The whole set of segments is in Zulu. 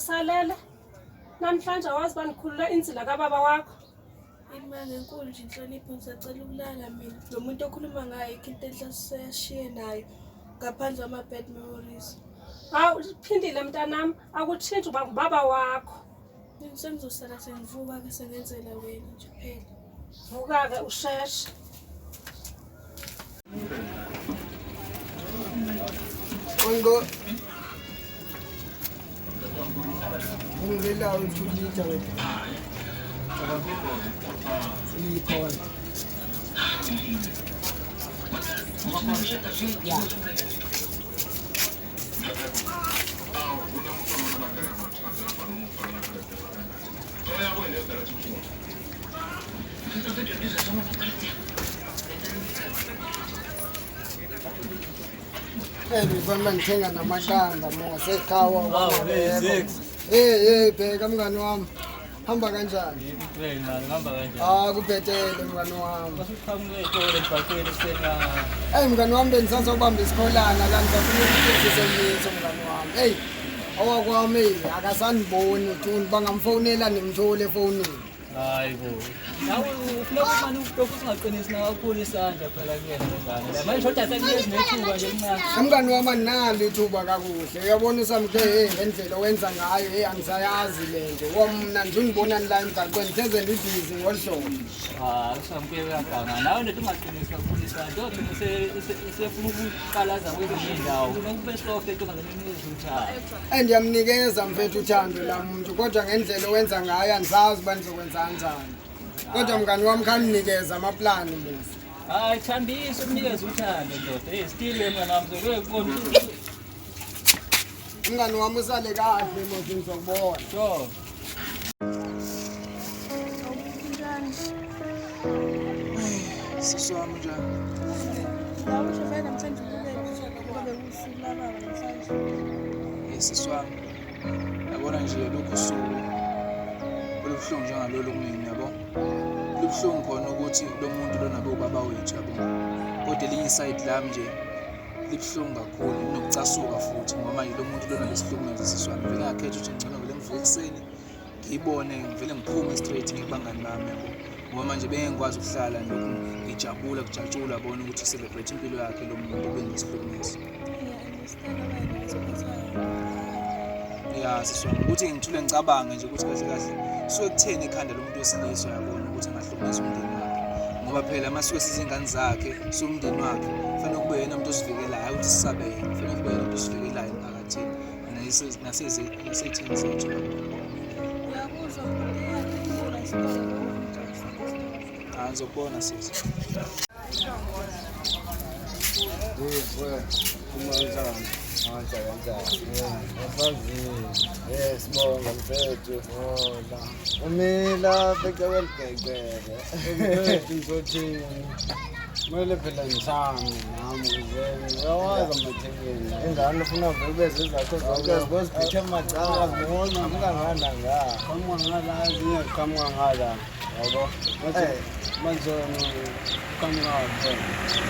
Usalele namhlanje awazi uba ndikhulula inzila kababa wakho. Imali enkulu nje inhlonipho ngisacela ukulala mina. Lo muntu okhuluma ngaye ayikho into enhle asiseyashiye nayo ngaphandle kwama-bad memories. Hawu Phindile mntanam, akutshintshi uba ngubaba wakho. Sengizosala sengivuka-ke sengenzela wena nje kuphela. Vuka-ke usheshe. Ongo. Ungelawo uthulitha wena. Ikhona. Yeah. Befana ngithenga namaqanda mose ekhawa. Wow, hey, Zix. Hey, hey, bheka mngani wami. Hamba kanjani? Ngikutrend man, ngihamba kanjani? Ah, kubhetele mngani wami. Masuqhamuke ey'tolo emgwaqweni ekuseni kangaka. Hey mngani wami bengisazobamba isikholana la ngisafuna ukuthengisa imithi mngani wami. Hey, owakwami hey, akasaniboni tu bangamfonela nimthole efonini. Hayi bo. Nawe ufuna ukuthi manje ubutofu singaqinisi nakakhulu isandla phela kuyena lengane. La manje shoda sekunikeza nethuba nje elincane. Mngani wami analo ithuba kakuhle. Uyabona usamke hey ngendlela owenza ngayo hey angisayazi le nto. Wamna nje ungibona la emgaqweni hleze ngibhizi ngolu hlobo. Ah, usamke uyaganga. Nawe ndoda ungaqinisi kakhulu isandla. Uyogcina esefuna ukuqalaza kwezinye iy'ndawo. Kunokuba soft entombazaneni inikeze uthando. And ndiyamnikeza mfethu uthando la muntu kodwa ngendlela owenza ngayo andisazi uba ndizokwenza kanjani. Kodwa mngani wami khandinikeza amaplani musa. Hayi thambisa umnikeze uthando ndoda. Hey still mngani wami zoke kubona. Umngani wami usale kahle mos ngizokubona. Sure. Sisi wami njani? Ngawusho vele namhlanje ubukele ngoba bekuwusuku lababa namhlanje. Eh, sisi wami. Yabona nje lokhu usuku olubuhlungu njengalolu kumina yabo. Lubuhlungu khona ukuthi lo muntu lona bewubaba wethu yabo. Kodwa elinye isayidi lami nje libuhlungu kakhulu linokucasuka futhi ngoba manje lo muntu lona besihlukumeza sisi wami. Vele ngakhetha ukuthi ngcono vele ngivuke ekuseni ngiyibone ngivele ngiphume straight ngikubangani bami yabo. Ngoba manje bengikwazi ukuhlala lokhu ngijabula kujatshulwa bona ukuthi celebrate impilo yakhe lo muntu bengisihlukumeza. Ngiya-understand abanye ngizophatha Ya sisi wami ukuthi ngithule ngicabange nje ukuthi kahle kahle suke kutheni ikhanda lomuntu wesilisa uyabona ukuthi angahlukumeza umndeni wakhe ngoba phela masuke sizingane zakhe siwumndeni wakhe kufanele kube yena umuntu osivikelayo hayi ukuthi sisabe yena kufanele kube yena umuntu osivikelayo emphakathini nasey'thini zethu. Uyakuzwa umuntu eyakuvula isitolo Ah, ngizokubona sisi. Sibonga mfethu. Umila bheka weligegele. Mfethu ngizothini? Kumele phela ngisame nami ukuze uyawazi amathekeni. Ingane ufuna vele ube zezakho zonke zibe ziphethe amacala. Qhamuka ngala nga. Qhamuka ngala ezinye ziqhamuka ngala. Yabo. Manje manje uqhamuka ngaphi?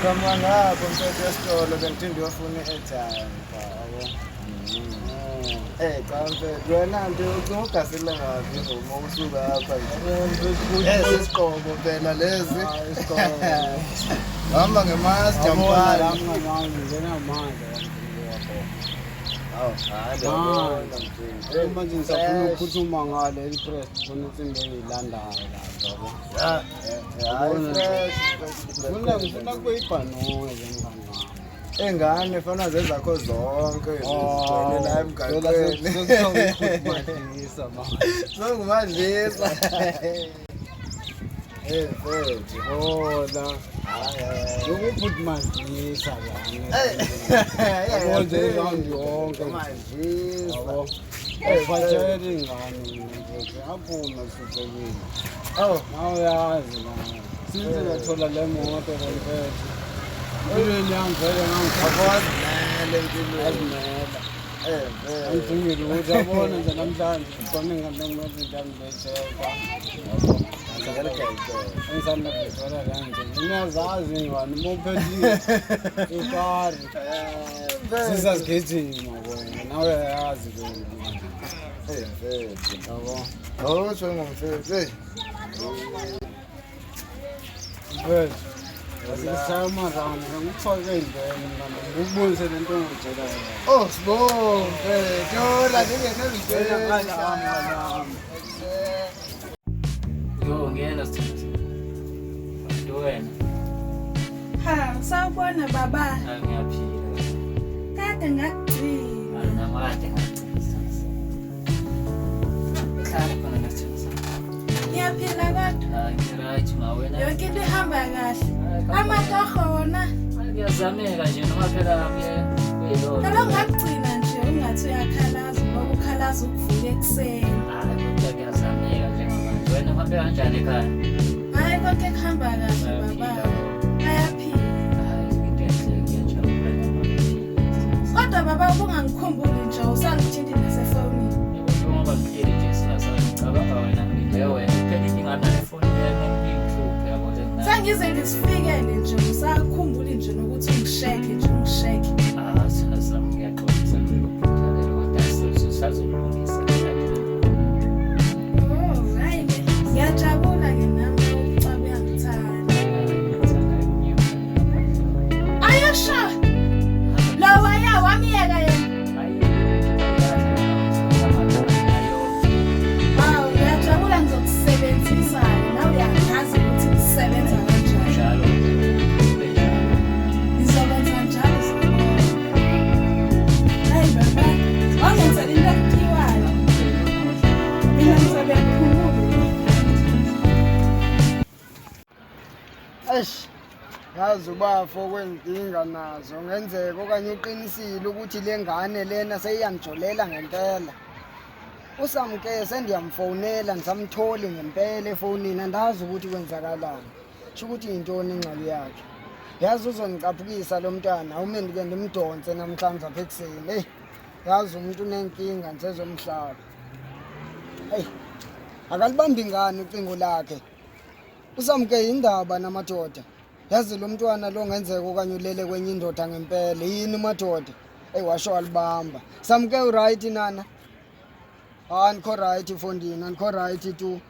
Qhamuka ngapho mfethu esitolo bengithinde uyofuna i-airtime. Yabo. Eh cha mfethu wena nto ucinga ugasile ngaphi uma usuka apha nje. Eh sisigqoko phela lezi. Hamba ngemasi Yabona la jampani. mngani wami nginamandla. Hawu, hayi ndiyabona mfethu. Manje ngisafuna ukuphuthuma ngale i-press ngifuna insimbi engiyilandayo lapha yabo. Hayi fresh. Ngifuna ngifuna kube ibhanoyi nje mngani wami. Ingane fana zezakho zonke zigcwele la emgaqweni. Sekumadlisa manje. Songumadlisa. Eh mfethu. Hola. Hayi hayi. Lokubhuti madlisa lana. Hey. Yabo nje round yonke. Madlisa. Yabo. Ephathele ingane mfethu aphume sihluphekile. Oh, Nawe uyazi manje. Since ngathola le moto le mfethu. Empilweni yami vele awazimele empilweni. ngangazimela. Eh mfethu. Angidingi lutho yabona nje namhlanje khona ingane engimele ngiyangibetheka. Ngiyaligegela. Engisanda kuyithola la nje. Ngiyazazi ingane uma uphethe ikari. Mfethu. Sizazigijima wena nawe uyayazi leyo nto. Eh mfethu. Yabo. Awusho ngomfethu. Hey. Mfethu. Asisaya amaround ngikufake ey'ndeni mngani ngikubonise le nto engitshela yona. Oh sibonge mfethu. Yola ngingene Ngena ngale wami ngale wami. Yo, ngena sithembiso. Nto wena. Ha, sawubona baba. Hayi ngiyaphila. Kade ngakugcina. Hayi nami kade ngagcina sithembiso. Hlala khona la sithembiso. Ngiyaphila kodwa. Hayi ngi-right ma wena. Yonke into ihamba kahle. Hayi, Amatoho wona. Hayi kuyazameka nje noma phela kuye kuyilona. Kaloku ngakugcina nje ungathi uyakhalaza ngoba ukhalaza ukuvuka ekuseni. Hayi kodwa kuyazameka njengamanje. Wena uhambe kanjani ekhaya? Hhayi konke kuhamba kahle baba. Ayaphila. Hayi into enhle ngiyajabula noma ngiphila. Kodwa baba ubungangikhumbuli nje usangithinti nasefonini. Yebo njengoba ngihleli nje singasazi ngicabanga wena ngilinde wena. Phela inkinga nale foni yami ingihluphe yabo nje. Sengize ngisifikele nje usakhumbuli nje nokuthi ungisheke nje ungisheke. Ah, sazama ngiyaxolisa kulelo phutha lelo kodwa sisazolungisa. Oh, hhayi ke. Ngiyajabula ke nami ukucaba uyangithanda. Ayosha! Lowaya wamyeka yena. Wow, ngiyajabula ngizokusebenzisa. Nawe uyangazi ukuthi ngisebenza kanjani. Ngizokwenza njalo uzobona. Hayi baba, wangenzela into ekuthiwayo. Mina ngizobe ngiphumule. Eish. Yazi ubafo kwenkinga nazo ngenzeka okanye uqinisile ukuthi le ngane lena seyiyangijolela ngempela. Usamke sendiyamfonela ngisamtholi ngempela efonini andazi ukuthi kwenzakalani. Sho ukuthi yintoni ingxaki yakhe. Yazi uzongicaphukisa lo mntwana awume ndike ndimdonse namhlanje apha ekuseni. Eyi yazi umuntu unenkinga nje zomhlaba. Eyi akalibambi ngani ucingo lakhe. Usamke indaba namadoda. Yazi lo mntwana lo ngenzeka okanye ulele kwenye indoda ngempela. Yini madoda? Eyi washo walibamba. Samke uright nana? Hayi andikho right mfondini, andikho right tu.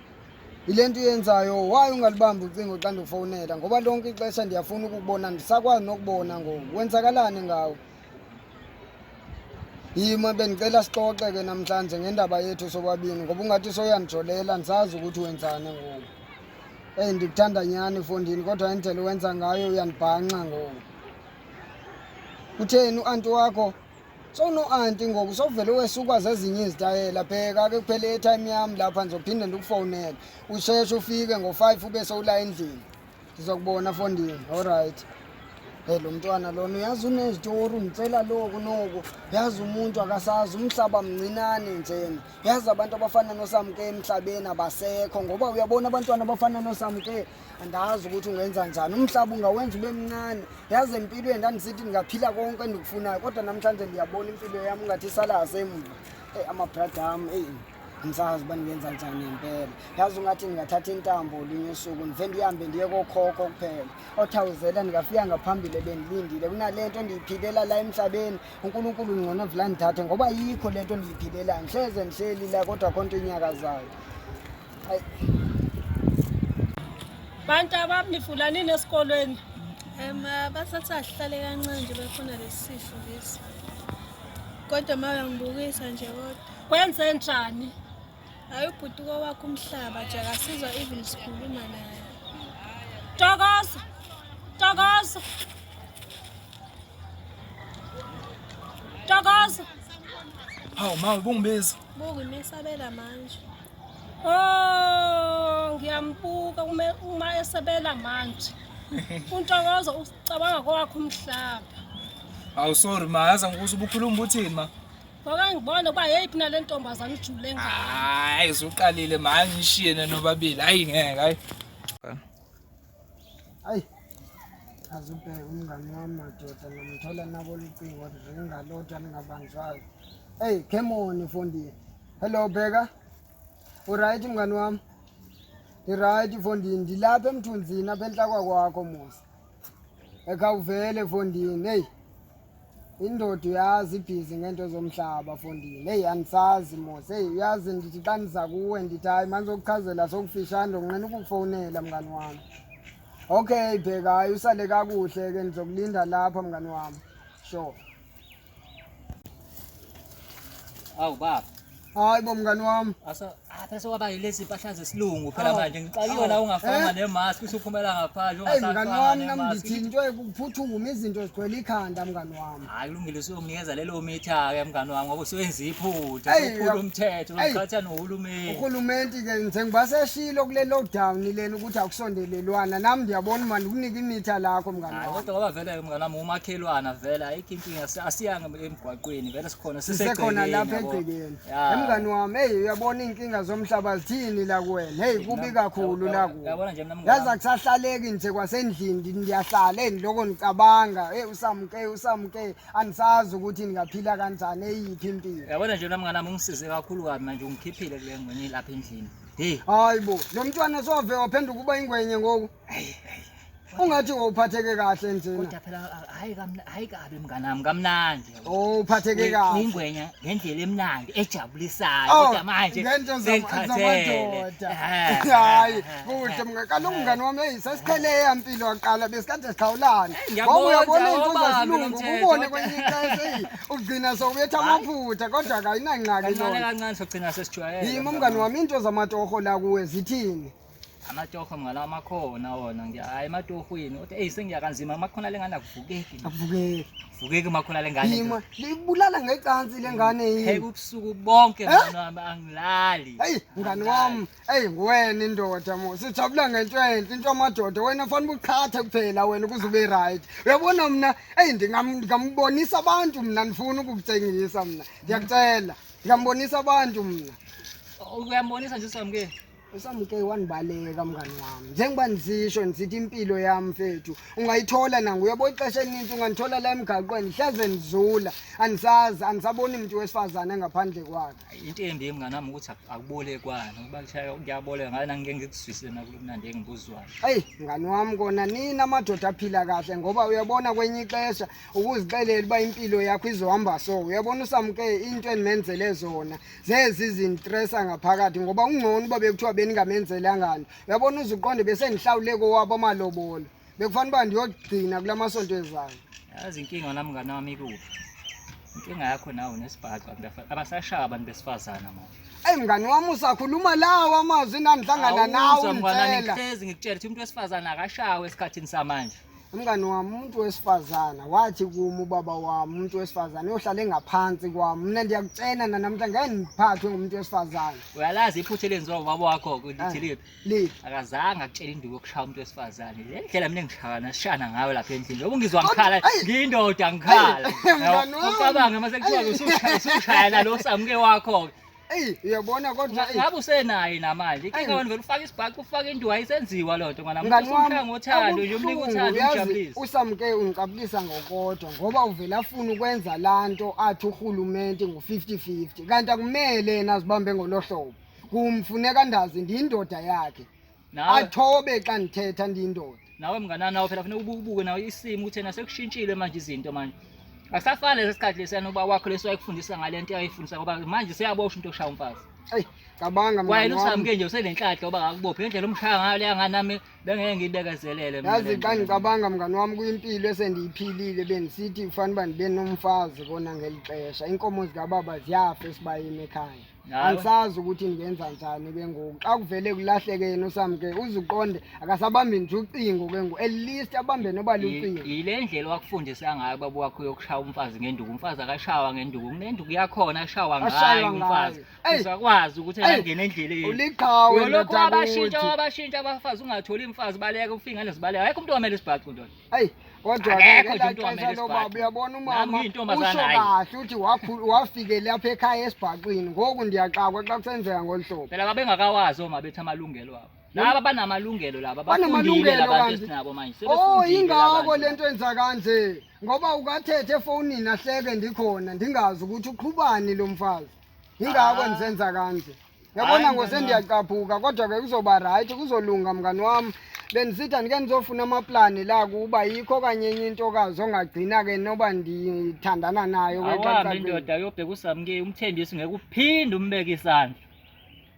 Yile nto uyenzayo, why ungalibambi ucingo xa ndikufowunela? Ngoba lonke ixesha ndiyafuna ukukubona, andisakwazi nokubona ngoku. Kwenzakalani ngawe? Yima bendicela sixoxe ke namhlanje ngendaba yethu sobabini ngoba ungathi soyandijolela andisazi ukuthi wenzani ngoku. Eyi ndikuthanda nyhani mfondini kodwa indlela owenza ngayo uyandibhanxa ngoku. Kutheni uanti wakho? Sowunoanti ngoku sowuvele wesukwa zezinye izitayela. Bheka ke kuphele i-airtime yam lapha ndizophinde ndikufowunele. Usheshe ufike ngo-5 ube sowula endlini. Ndizokubona mfondini. Alright. Hey lo mntwana lona uyazi unezitori undicela loku noku. Yazi umuntu akasazi umhlaba mncinane njena. Yazi abantu abafana noSamke emhlabeni abasekho ngoba uyabona abantwana abafana noSamke andazi ukuthi ungenza njani. Umhlaba ungawenza ube mncane. Yazi empilweni ndandisithi ndingaphila konke endikufunayo kodwa namhlanje ndiyabona impilo yami ungathi isala ngasemva. Eyi amabrada am eyi andisazi uba ndingenza njani ngempela. Yazi ungathi ndingathatha intambo olunye usuku ndive ndihambe ndiye kokhokho kuphela. Othawuzela ndingafika ngaphambili bendilindile kunale nto ndiyiphilela la emhlabeni. uNkulunkulu ngcono vula ndithathe ngoba ayikho le nto ndiyiphilelayo. Ndihleze ndihleli la kodwa akho nto inyakazayo. Hayi. Bantu abami nifulanini esikolweni? Ma basathi asihlale kancane nje befuna lesi sifo lesi. Kodwa ma uyangibukisa nje kodwa. Kwenze njani? Hayi ubhuti kowakho umhlaba nje akasizwa even sikhuluma naye. Thokoza. Thokoza. Thokoza. Hawu ma ubungibiza. Buka imesabela manje. Oh, ngiyambuka uma esebela manje. UNtokozo ucabanga kowakho umhlaba. Hawu sorry ma, yazi ngikuze ubukhuluma uthini ma? Ngoba ngibona uba yeyiphi nale ntombazane ujule ngayo. Hayi usuqalile ma, ngishiye nobabili. Hayi ngeke hayi. Hayi. Azubheke umngani wami madoda namthola nabo lucingo ringalodwa ningabanjwayo. Hey, come on mfondini. Hello Bheka. Uright mngani wami? Ndiright mfondini, ndilapha emthunzini apha enhlakwa kwakho Musa. Ekhawuvele mfondini, hey. Indoda uyazi ibhizi ngento zomhlaba fondini. Hey andisazi mos. Hey uyazi ndithi xa ndiza kuwe ndithi hayi mandizokuchazela sokufishane ndonqena ukukufowunela mngani wami. Okay bheka hayi usale kakuhle ke ndizokulinda lapha mngani wami. Sure. Awu baba. Hayi bo mngani wami. Asa apha sewaba yilezi mpahla zesilungu phela manje ngixakiwe la ungafanga Eh? nemask usuphumela ngaphandle Eyi mngani ungasafanga wami nami nemask. ndithi into ekuphuthuma izinto zigcwele ikhanda mngani wami. Hayi kulungile usuyonginikeza lelo mitha-ke mngani wami ngoba usuwenza iphutha Eyi, usuphula umthetho eyi. uzoqhatha nohulumeni. Urhulumente ke njengoba seshilo kule lockdown lena ukuthi akusondelelwana nami ndiyabona manje ukunika imitha lakho mngani Hayi wami. kodwa ngoba vele mngani wami umakhelwana vele ayikho inkinga asiyanga emgwaqweni vele sikhona Sisekhona sisegcekeni lapha yabo. egcekeni. Ya. Emngani wami, hey uyabona iy'nkinga zomhlaba zithini la kuwena. Hey kubi kakhulu la kuwe. Uyabona nje mina mngani Yazi wami. akusahlaleki nje kwasendlini ndiyahlala endiloko ngicabanga. Hey usamke usamke andisazi ukuthi ndingaphila kanjani eyiphi impilo. Uyabona nje mina mngani wami ungisize kakhulu kabi manje ungikhiphile kule ngwenye lapha endlini. Hey Hayi bo, lo mntwana sowave waphenduka uba ingwenye ngoku. Ungathi wawuphatheke kahle njena. Kodwa phela hayi hayi kabi mngani wami kamnandi. Oh, uphatheke kahle. Ingwenya ngendlela emnandi ejabulisayo Oh, kodwa manje ngento sengikhathele. zamadoda. Eh, Hayi, eh, kuhle eh. mngani. Kaloku mngani wami, hey sasiqhele eyampilo yaqala besikade sikhawulana. Ngiyabona, Ngoba uyabona into awubambe lo zesilungu, mthetho, ubone kodwa- kwenye ixesha hey ugcina sowubetha amaphutha kodwa kayinangxaki Kancane lona. kancane sogcina sesijwayele. Yimi mngani wami into zamatoho la kuwe zithini? Amatoho mngani wami akhona wona ngiya hayi ematohweni kodwa eyi sengiya kanzima makhona lengane akuvukeki. Akuvukeki. Vukeki makhona lengane. Yima, libulala ngecansi lengane Hey yini? ubusuku bonke Eh? mngani wami angilali. Hey mngani wami, hey nguwena indoda mo. Sijabula ngento enhle, into amadoda. Wena fanele uqhathe kuphela wena ukuze ube right. Uyabona mina, hey ndingambonisa abantu mina ndifuna ukukutshengisa mina. Ndiyakutshela, ndingambonisa abantu mina. Uyambonisa nje uSamke. Usamke wandibaleka mngani wami. Njengoba ndisisho ndisithi impilo yami mfethu ungayithola nangu uyabo ixesha elininzi ungandithola la emgaqweni hleze ndizula andisazi andisaboni mntu wesifazane ngaphandle kwakhe. Into embi mngani wami ukuthi akubolekwana ngoba kushaya kuyaboleka ngabe nangike ngikuzwise nakulomnandi engibuzwayo. Eyi mngani wami kona nini amadoda aphila kahle ngoba uyabona kwenye ixesha ukuzixelela uba impilo yakho izohamba so uyabona usamke into endimenzele zona zezi zindistressa ngaphakathi ngoba ungcono uba bekuthiwa beningamenzelanga nto uyabona uze uqonde besendihlawule kowabo amalobolo bekufanele uba ndiyogcina kula masonto ezayo. Yazi inkinga nami mngani wami ikuphi? Inkinga yakho nawe nesibhaxu abasashaya abantu besifazana manje. Eyi mngani wami usakhuluma lawo amazwi ndandihlangana nawe Awuzwa mngani wami, unditshela. ngihlezi ngikutshela ukuthi umuntu wesifazane akashawe esikhathini samanje. Umngani wami umuntu wesifazana wathi kumi ubaba wami umuntu wesifazane uyohlala engaphansi kwami mina ndiyakutshela nanamhla ngeke ndiphathwe ngumuntu wesifazane. Uyalazi iphutha elenziwa ubaba wakho lithi liphi? Liphi? Akazange akutshele induku yokushaya umuntu wesifazane. Le ndlela mina engishayana sishana ngayo lapha endlini. Njengoba ungizwa ngikhala ngiyindoda ngikhala. Eyi, mngani wami. Ucabange mase kuthiwa usushaya lo samke wakho. Eyi uyabona kodwa eyi. Ngabe usenaye namanje. Inkinga Eyi. wena vele ufaka isibhaxu ufaka induku ayisenziwa loo nto mngani wami. Mngani wami, Usumshaya ngothando nje umnika akubuhlungu, uthando uyazi umjabulise. uSamke ungicabulisa ngokodwa ngoba uvele afuna ukwenza laa nto athi urhulumente ngu-50-50 kanti akumele yena azibambe ngolo hlobo. Kumfuneka ndazi ndiyindoda yakhe. Nawe Athobe xa ndithetha ndiyindoda. nawe mngani wami, nawe phela kufuneka ubuke nawe isimo ukuthi yena sekushintshile manje izinto manje. Akusafani lesi sikhathi lesiyana uba wakho lesi wayekufundisa ngale nto ayifundisa ngoba manje seyaboshwa into yokushaya umfazi. Eyi cabanga Kwayena mngani wami. uSamke nje usenenhlanhla ngoba akakubophi ngendlela omshaya ngayo leya ngane nami bengeke ngiyibekezelele mina Yazi le xa nto. ndicabanga mngani wami kuyimpilo esendiyiphilile bendisithi kufanele uba ndibe nomfazi kona ngeli xesha. Iinkomo zikababa ziyafa esibayeni ekhaya. Hayi. Andisazi ukuthi ndingenza njani ke ngoku. Xa kuvele kulahleke yena uSamke uze uqonde akasabambi nje ucingo ke ngoku. At least abambe noba lucingo. Yile ndlela owakufundisa ngayo ubaba wakho yokushaya umfazi ngenduku. Umfazi akashawa ngenduku. Kunenduku yakhona ashawa ngayo Ashaywa umfazi. ngayo. Eyi. Uzakwazi ukuthi Eyi. angene endleleni. Uliqhawe Uyolokhu ndoda wabashintsha kuthi. wabashintsha abafazi ungatholi umfazi baleka ufike ngale zibaleka. Akekho umuntu owamele isibhaxu ndoda. Eyi kodwa ke Akekho nje ngelaa umuntu owamele xesha lobaba isibhaxu. uyabona Nami umama ngiyintombazana, usho hhayi. kahle uthi wafikela apha ekhaya esibhaxwini ngoku ndiyaxakwa xa kusenzeka ngolu hlobo. Phela babengakawazi oma bethu amalungelo abo. Laba banamalungelo laba bafundile Banamalungelo labantu kanti. esinabo manje. Oh Sebefundile yingako labantu. le nto enza kanje ngoba ukathethe efowunini ahleke ndikhona ndingazi ukuthi uqhubani lo mfazi. Yingako Ah. ndisenza kanje. Yabona Hayi, ngosendiyacaphuka kodwa ke kuzoba right kuzolunga mngani wami. Bendisithi andike ndizofuna amaplani la kuba yikho okanye enye intokazi ongagcina ke noba ndithandana nayo ke xa Awuhambe kucacile. indoda uyobheka uSamke umthembisi ngeke uphinde umbeke isandla.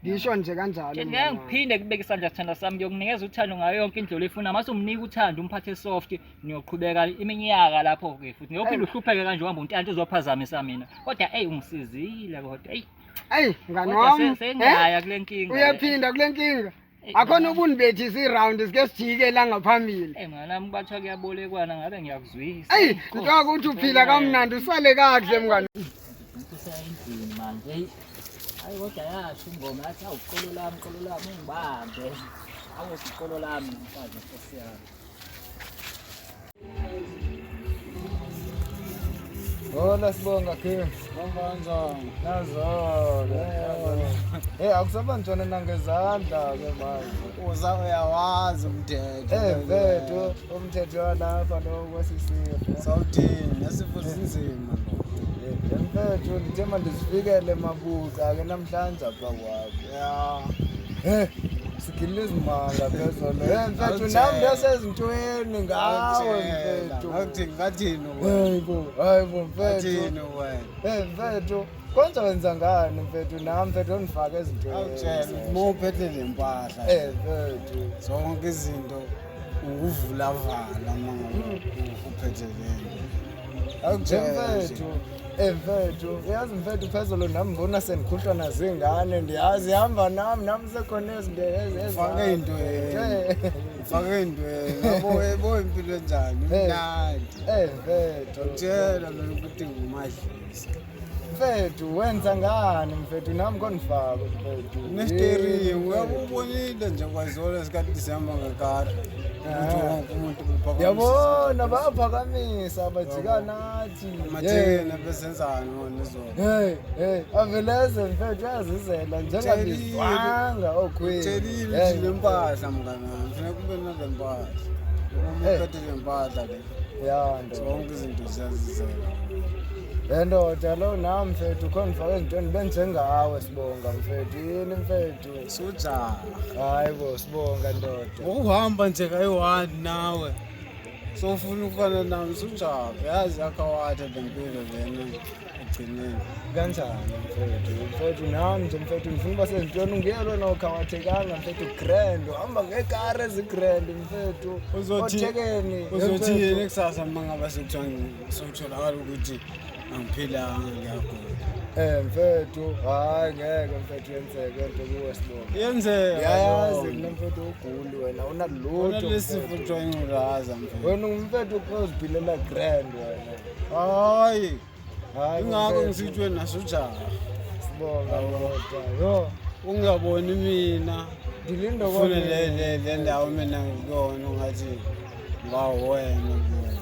Ndisho nje kanjalo. Ngeke mngani wami. ngiphinde kubeke isandla sithandwa sami ngiyokunikeza uthando ngayo yonke indlela oyifuna. Mase umnika uthando umphathe soft niyoqhubeka iminyaka lapho ke futhi. Ngiyophinde uhlupheke kanje uhamba untanta uzophazamisa mina. Kodwa ey ungisizile kodwa ey. Eyi mngani Kodwa wami. sengiyaya kule nkinga. Uyaphinda kule nkinga. Eyi, Akhona mngani. ubundibethisa iround sike sijike la ngaphambili. Ey mngani wami bathiwa kuyabolekwana ngabe ngiyakuzwisa. Eyi ntoka ukuthi uphila kamnandi usale kakuhle mngani. Kusendlini manje. Eyi, Hayi kodwa yasho ingoma yathi awu qolo lami qolo lami ungibambe. Awu qolo lami mfazi nkosi yami. Hola Sibonga King. Hamba kanjani? Nazo-ke. Hey, akusabanjwana nangezandla ke manje. Uza uyawazi umthetho. Eh mfethu, umthetho walapha lo kwesisifo. Sawuthini? Nesifo sinzima lo. Eh mfethu, ndithe mandizifikele mabuca ke namhlanje apha kwakho. Ya. Eh, sigilile izimanga phezolo. Eh mfethu, nami ndasezintweni ngawe mfethu. Ngakuthini ngathini wena? Hayi bo, hayi bo mfethu. Ngathini wena? Eh mfethu, konje wenza ngani mfethu nami mfethu undifake ezintweni. Awutshela uma uphethe le mpahla. Eh mfethu. Zonke izinto ukuvulavala uma ngabe uphethe le nto. Nje Awutshela nje. mfethu, eh mfethu, uyazi mfethu phezolo nami ngibona sendikhuhlwa nazingane ndiyazi hamba nami nami sekhona izinto Ufake intweni. Ufake intweni. Yabo yebo impilo enjani? Eh. Imnandi. Eh mfethu, Ngitshela mina ukuthi ngumadlisa. mfethu wenza ngani mfethu nami kondifaka mfethu. Nesteringi uyabubonile nje kwazolo ngesikhathi sihamba ngekari ukuthi Ah. wonke umuntu uphakamisa Yabona bayaphakamisa bajika nathi. amathekeni besenzani wona izolo. Hey, hey, aveleze mfethu uyazizela njengabizwanga okhwini. Utshelile ukuthi le mpahla mngani wami funeka ube nale mpahla. Uma Eh. uphethe le mpahla le Ya ndoda. zonke izinto ziyazizela. Le ndoda lo nami mfethu khona ngifake ezintweni benjengawe Sibonga mfethu yini mfethu. Sujaha. Hayi bo Sibonga ndoda. Ngokuhamba nje kayi-one nawe sofuna ukufana nami sujaha yazi yakhawatha le mpilo lena ekugcineni. Kanjani mfethu? Mfethu nami nje mfethu ngifuna uba sezintweni ungiyelwe nokhawathekanga mfethu grand uhamba ngekari ezigrand mfethu. Othekeni. Uzothini kusasa uma ngabe sekuthiwa sokutholakala ukuthi angiphilanga ngiyagula. Eh mfethu, hayi ngeke mfethu yenzeke into kuwe Sibonga. Yenzeka. Ngiyayazi mina mfethu uguli wena unalutho. Unalesifo mfethu. kuthiwa ingculaza mfethu. Wena ungumfethu oziphilela grand wena. Hayi, Hayi ingakho mfethu. ngisithi wena sujaha. Sibonga ndoda. Yo, Ungaboni mina. ndilinda Ufune le ndawo mina ngikuyona ungathi ngawena kuyona.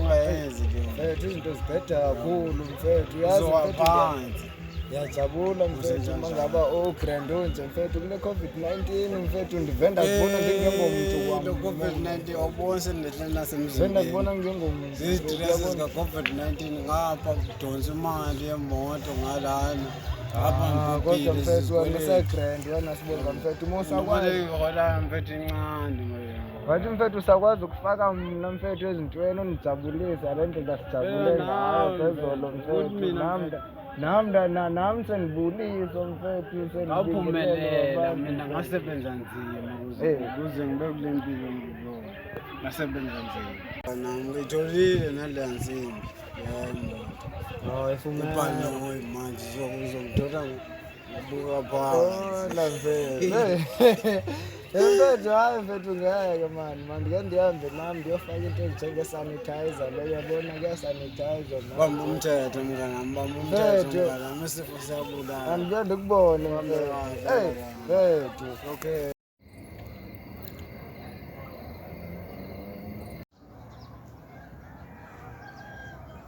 Ungayenzi leyo. Mfethu izinto zibheda kakhulu mfethu. Uyazi Uzowa mfethu phansi. ngiyajabula mfethu Usenza uma njani? ngaba ogrand unje mfethu kule COVID-19 mfethu ndivenda kubona njengengomntu Lo kwam. COVID-19 awuboni senehla Venda nasemzimbeni. kubona njengomntu. Zizitresi zika-COVID-19 ngapha kudonsa imali yemoto ngalana. Ngapha Ah, kodwa ngibhubhile mfethu wena sizikweletu. usegrand wena Sibonga mfethu uma usakwazi. Imali engiholayo mfethu incane imali engiholayo. Wathi mfethu usakwazi ukufaka mna mfethu ezintweni undijabulisa le ndlela sijabule Eh, ngayo nawe phezolo mfethu, mfethu ukuthi mina nam mfethu. nam sendibuliswa mfethu Ngaphumelela mina ngasebenza nzima ukuze Eh. ukuze ngibe kule mpilo ngikuyona. Ngasebenza nzima. Nami ngiyitholile naleya nsimbi yemoto. Ibhanoyi manje uzongithola ngibuka phansi. Hola mfethu. Mfethu hayi mfethu ngeke mani mani ngeke ndihambe nami ndiyofaka into ezinjenge-sanitizer le uyabona kuyasanitizer Bamba umthetho mnganami, bamba umthetho Mfethu. mnganami, isifo siyabulala. Andike ndikubone mfethu. Hey mfethu. Okay.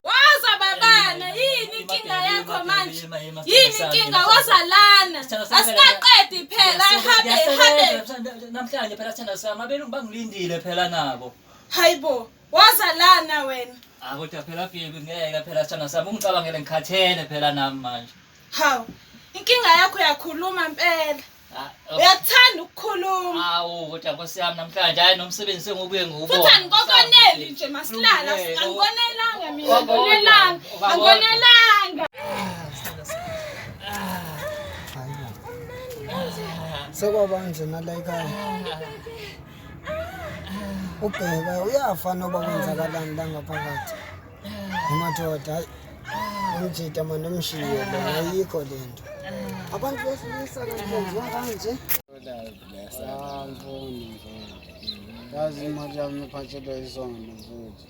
Waza babana, yini inkinga yakho manje? Yini inkinga waza lana? Asikaqedi phela, habe habe. Namhlanje phela sithanda sami abelungu bangilindile phela nabo. Hayibo, waza lana wena. Ah kodwa phela baby ngeke phela sithanda sami ungicabangele ngikhathele phela nami manje. Hawu, inkinga yakho uyakhuluma impela. Ah, oh. Uyakuthanda ukukhuluma. Awu kodwa nkosi yami namhlanje hayi nomsebenzi sengubuye ngiwubona. Futhi angikokoneli nje masilala, angikonelanga mina, angikonelanga, angikonelanga. Sekwabanje nala ekhaya. Ubheka uyafa noba kwenzakalani la ngaphakathi. Madoda hayi umjita mani umshiye lona ayikho le nto. Abantu besilisa kanti kwenziwa kanje. Ah, mfuni mfuni. Yazi imali yami iphatshelwe isondo mfuthu.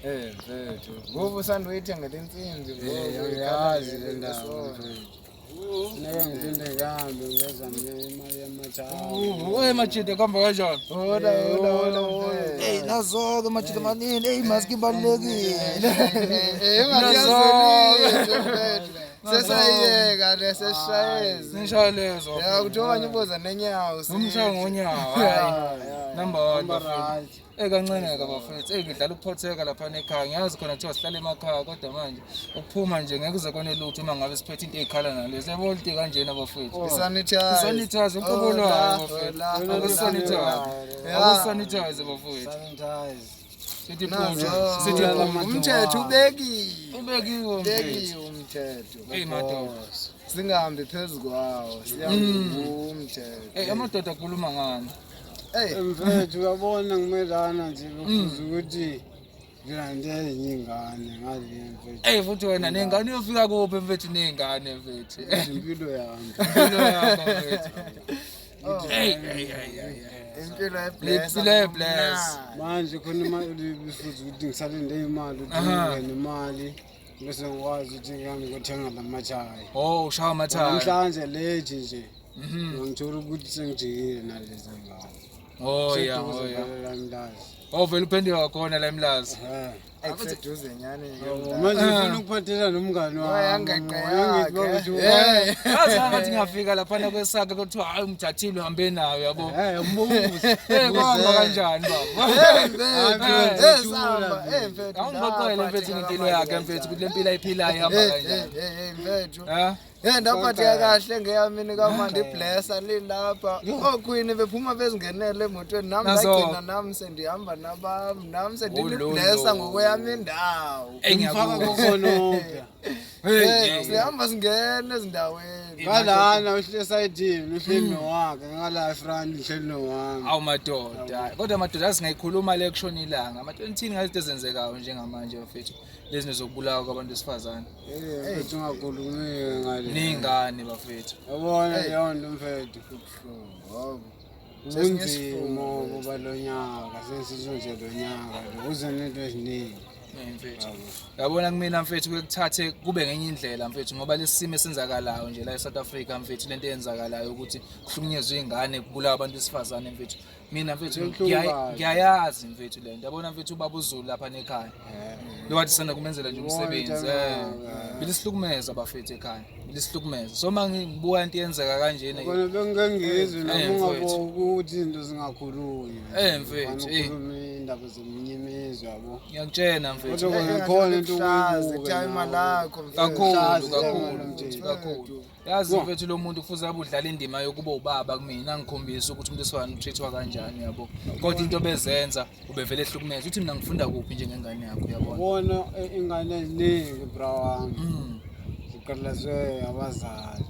Eh mfethu, ngoba usanda uyithengela insimbi Eh, uyazi le ndaba mfethu. Funeka ngiphinde ngihambe ngiyozama imali yamathanga. Hey majita kuhamba kanjani? Hola hola hola mfethu. Hey nazo-ke majita manini, hey maski ibalulekile. Eh Nazo-ke. mfethu. Sesayiyeka le sesishayezi. Nishaya lezo. Ya kuthiwa okanye uboza nenyawo. Ngumshaya ngonyawo. Hayi. Number 1 Hamba bafethu. right. Eh kancane-ke bafethu. Eh ngidlala ukuphotheka lapha ekhaya. Ngiyazi khona kuthiwa sihlale emakhaya kodwa manje ukuphuma nje ngeke kuze kone lutho uma ngabe siphethe into ey'khala nalezi. Yabo into kanjena bafethu. Isanitize. Isanitize uqobo lwayo bafethu. Akusanitize. Akusanitize bafethu. Sanitize. Sithi phuthu. Sithi phuthu. Umthetho ubekiwe. Ubekiwe mfethu. Ubekiwe umthetho. Eyi madoda. Singahambi phezu kwawo, sihambe umthetho. Eyi amadoda akhuluma ngani? Hey, Mfethu uyabona ngimelana nje kufuze ukuthi ngilande ezinye ingane ngale mfethu. Eyi futhi wena nengane uyofika kuphi mfethu ney'ngane mfethu? Impilo yami. Impilo yakho mfethu. Eyi eyi eyi eyi. impilo ebless. Impilo ebless. Manje khona imali kufuze ukuthi ngisalinde imali ukuthi Aha. ngingene imali bese ngikwazi ukuthi ngihambe ngiyothenga lamathayi. Oh ushaya amathaya. Namhlanje late nje. Ngithola ukuthi sengijikile nalezi ngane. Oh ya oh ya. Oh vele uphenduka khona la eMlazi. Ekuseduze nyani. Manje ngifuna ukuphathela nomngane wami. Wayangeqe Wangithi yakhe. bakuthi Hey. Yazi ngathi ngiyafika laphana kwesakhe kuthiwa hayi umthathile uhambe nayo yabo. Eh umbuzo. Eh kwahamba kanjani baba? Eh samba, eh mfethu. Awungixoxele mfethu ngempilo yakhe mfethu ukuthi le mpilo ayiphilayo ihamba Eh kanjani. eh eh mfethu. Ha? Eh ndaphatheka kahle ngeyamini kamandi iblesser lilapha. Oqueen bephuma bezingenele emotweni nami Nazo. ndagcina nami sendihamba nabami nami sendiliblesser Ololo. ngokweyami indawo. Eyi Ngifaka ngiyakuzwa. kokonopya. Hey, Eh hey. sihamba singena ezindaweni. Ngalana uhleli esayidini uhleli nowakhe ngala efront uhleli nowami. Awu madoda. Kodwa madoda asingayikhuluma le kushona ilanga. Madoda nithini ngazinto ezenzekayo njengamanje bafethu. Lezi zinto zokubulawa kwabantu besifazane. Eh mfethu ungakhulumi ngale. Ney'ngane bafethu. Yabona leyo nto mfethu. Ngoba Ubunzima obuba lo nyaka sesisho nje lo nyaka lo uze nento eziningi. Eh, mfethu. Yabona kumina mfethu kuye kuthathe kube ngenye indlela mfethu ngoba lesi simo esenzakalayo nje la eSouth Africa mfethu lento eyenzakalayo ukuthi kuhlukunyezwe ingane kubulawa abantu besifazane mfethu. Mina mfethu Kubuhlungu kabi. ngiyayazi mfethu lento. Yabona mfethu ubaba uZulu lapha nekhaya. Lo wathi sanda kumenzela nje umsebenzi. Eh. Bilisihlukumeza bafethu ekhaya. Bilisihlukumeza. So mangibuka into yenzeka kanjena Kona bengike ngizwe Eh, noma mfethu. ungabo ukuthi izinto zingakhulunywa. Eh, mfethu, eh. Ukhuluma indaba zeminye imizwa yabo. ngiyakutshena mfethu. Kodwa kona khona into Hlaza, okuyibuka. ithayima lakho mfethu. Kakhulu Hlaza, kakhulu mfethu. mfethu kakhulu. Yazi mfethu lo muntu kufuze abe udlala indima yokuba ubaba kumina angikhombise ukuthi umuntu wesifazane utreat-wa kanjani yabo. Kodwa into bezenza ubevele ehlukumeza uthi mina ngifunda kuphi njengengane yakho uyabona. Ubona ingane eziningi bra wami Mm. ziqalazwe abazali.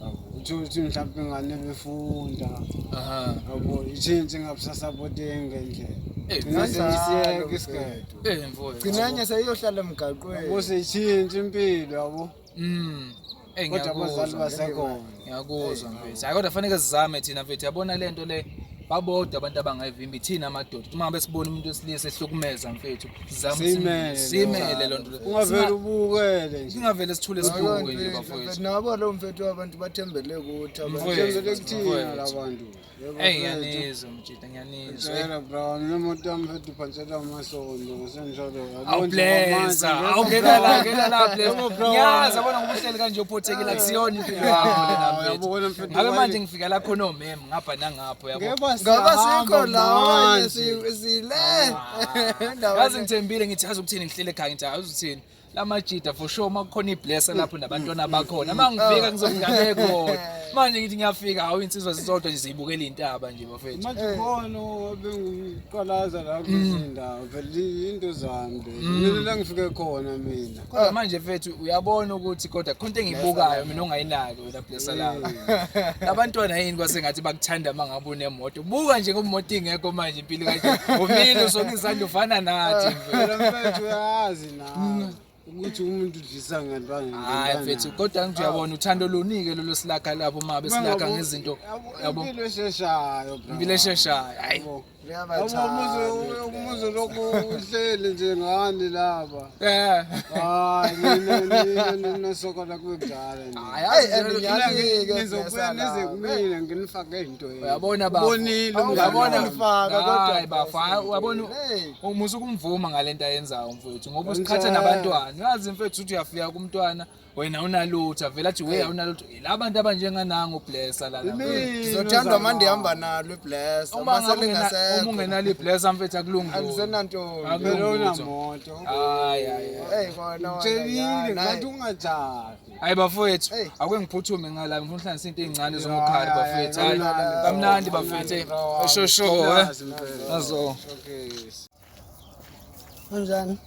Yabo, uthole ukuthi mhlawumbe ingane befunda Aha. yabo itshintshe ingabusasapotengi ngendlela. Eh, Gcina seyisiyeka mfethu. isikole. Eh mfowethu. Gcinanye seyiyohlala emgaqweni. Yabo seyitshintshe impilo yabo. Eh Kodwa abazali ngiyakuzwa. basekhona. Ngiyakuzwa mfethu. Hayi kodwa fanele sizame thina mfethu. Yabona lento le babodwa abantu abangayivimbi thina amadoda. Uma ngabe sibona umuntu wesilisa ehlukumeza mfethu, sizame ukuthi Siyimele simele lento le. Ungavele ubukele nje. Singavele sithule sibuke nje bafowethu. Nabo lo mfethu abantu bathembele kuthi abantu. Mfowethu. Thembele kuthina Mfowethu. labantu. Eyi ngiyanizwa mjita ngiyanizwa. Ngicela bra, nemoto yami mfethu iphantshelwa amasondo ngisenjalo. Awu blessa, awungena la, ngena la blessa. Ngiyazi yabona ngoba uhleli kanje uphothekile akusiyona impilo yakho lena Uyabona mfethu. mfethu, Ngabe manje ngifika la khona omem ngapha nangapho yabo. Ngoba sikho la abanye sile. Yazi ngithembile ngithi yazi ukuthini ngihlele ekhaya ngithi yazi ukuthini. Lamajita for sure uma kukhona iblesser lapho nabantwana bakhona. Uma ngifika ngizofika bekhona. Manje ngithi ngiyafika hawu insizwa zizodwa nje ziyibukela intaba nje bafethu. Manje khona bengiqalaza la kulezi ndawo phela into zami lezi. Mina la ngifike khona mina. Kodwa manje mfethu uyabona ukuthi kodwa khona into engiyibukayo mina ongayinaki wena blesser lami. Labantwana yini kwasengathi bakuthanda uma ngabe unemoto. Buka nje ngoba imoto ingekho manje impilo kanje. Umile usonke izandla ufana nathi mfethu. Phela mfethu uyazi nawe ukuthi umuntu udlisa ngantwana. Hayi mfethu kodwa ngithi uyabona uthando lunike lolu silakha lapho uma besilakha ngezinto yabo Impilo esheshayo bro. impilo esheshayo. Hayi. Yabo umuzi lokhu uhleli nje ngani laba. Eh. Hayi nina nina nina sokola kube kudala nje. Hayi and ngiyani-ke Nizobuya nize kumina nginifake into yenu. Uyabona bafo. Ubonile umngani Uyabona wami. Ungifaka kodwa Hayi bafo, hayi, uyabona Hey. umusa ukumvuma ngalento ayenzayo mfethu ngoba usikhatha Kanjani? nabantwana. Uyazi mfethu uthi uyafika kumntwana wena unalutho vele athi we awunalutho. Labantu abanjenganango blesser la la. Imina Ngizothandwa uma ndihamba nalo iblesser Uma uma ngabe uma selingasekho ungenalo iblesser mfethu akulungi. andisenantombi Phela unamoto. Hayi hayi. Eyi kona wona, Utshelile ya, ngathi ungajahi. Hayi bafowethu, Hey. ake ngiphuthume ngala ngifuna uhlanganisa into ey'ncane zomokhari Hayi, bafethu. Hayi, kamnandi, kamnandi bafethu. kamnandi, bro. Sho sho eh. Yazi mfethu. Nazo. Okay. Unjani?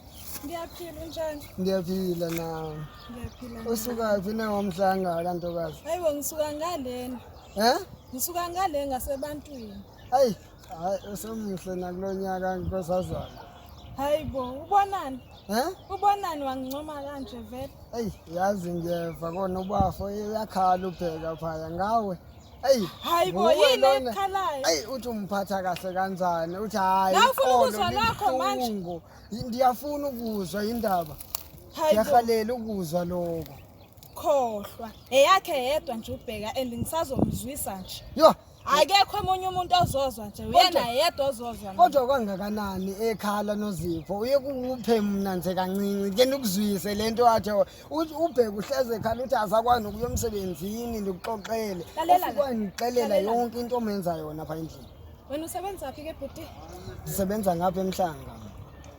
Ngiyaphila unjani? Ngiyaphila nawe. Ngiyaphila. Usuka phi na wamhlanga la ntokazi? Hayibo ngisuka ngalena. Eh? Ngisuka ngale ngasebantwini. Hayi, hayi usemuhle nakulo nyaka nkosazana. Hayibo ubonani? Eh? Ubonani wangincoma kanje vele? Eyi, yazi ngiyeva kona ubafo uyakhala ubheka phaya ngawe. Eyi, Hayibo nguwe yini lona. ekhalayo? Eyi, uthi umphatha kahle kanjani? Uthi hayi, La ufuna iqolo ukuzwa lakho manje? libuhlungu. Ndiyafuna ukuzwa indaba. Hayibo Ngiyahalela ukuzwa lokho. khohlwa. Eyakhe yedwa nje ubheka and ngisazomzwisa nje. Yo, Akekho omunye umuntu ozozwa nje uyena yedwa ozozwa. kodwa kangakanani ekhala noZipho uye kuwuphe mna nje kancinci ke nikuzwise lento athi ubheke uhleze ekhala uthi asakwazi nokuya emsebenzini ndikuxoxele Lalela la. ufika ndixelela Lalela. yonke into omenza yona pha endlini Wena usebenza phi ke bhuti? ndisebenza ngapha emhlanga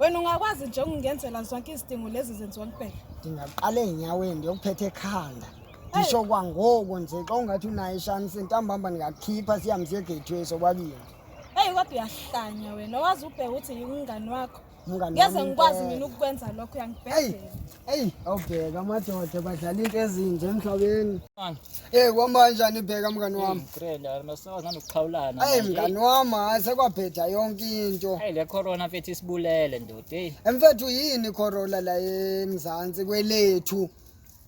Wena ungakwazi nje ukungenzela zonke izidingo lezi zenziwa kuphela. ndingaqala ey'nyaweni ndiyokuphetha ekhanda ndisho kwangoko nje xa ungathi unayo ishansi ntambamba ndingakukhipha sihambe siye egateway sobabini Hey kodwa uyahlanya wena. Wazi ubheka ukuthi yingane wakho. Umngani Ngeze wami ngikwazi impela. mina ukukwenza lokho Eyi, uyangibhedela. eyi, awubheka amadoda badlala into ezinje emhlabeni. Mani. Eh, kuhamba kanjani ibheka mngani wami? Grand, masawazi nanokuxhawulana. Eyi mngani wami, hayi sekwabheda yonke into. Hayi le corona mfethu isibulele ndoda. Hey. Emfethu yini iCorolla la eMzansi kwelethu?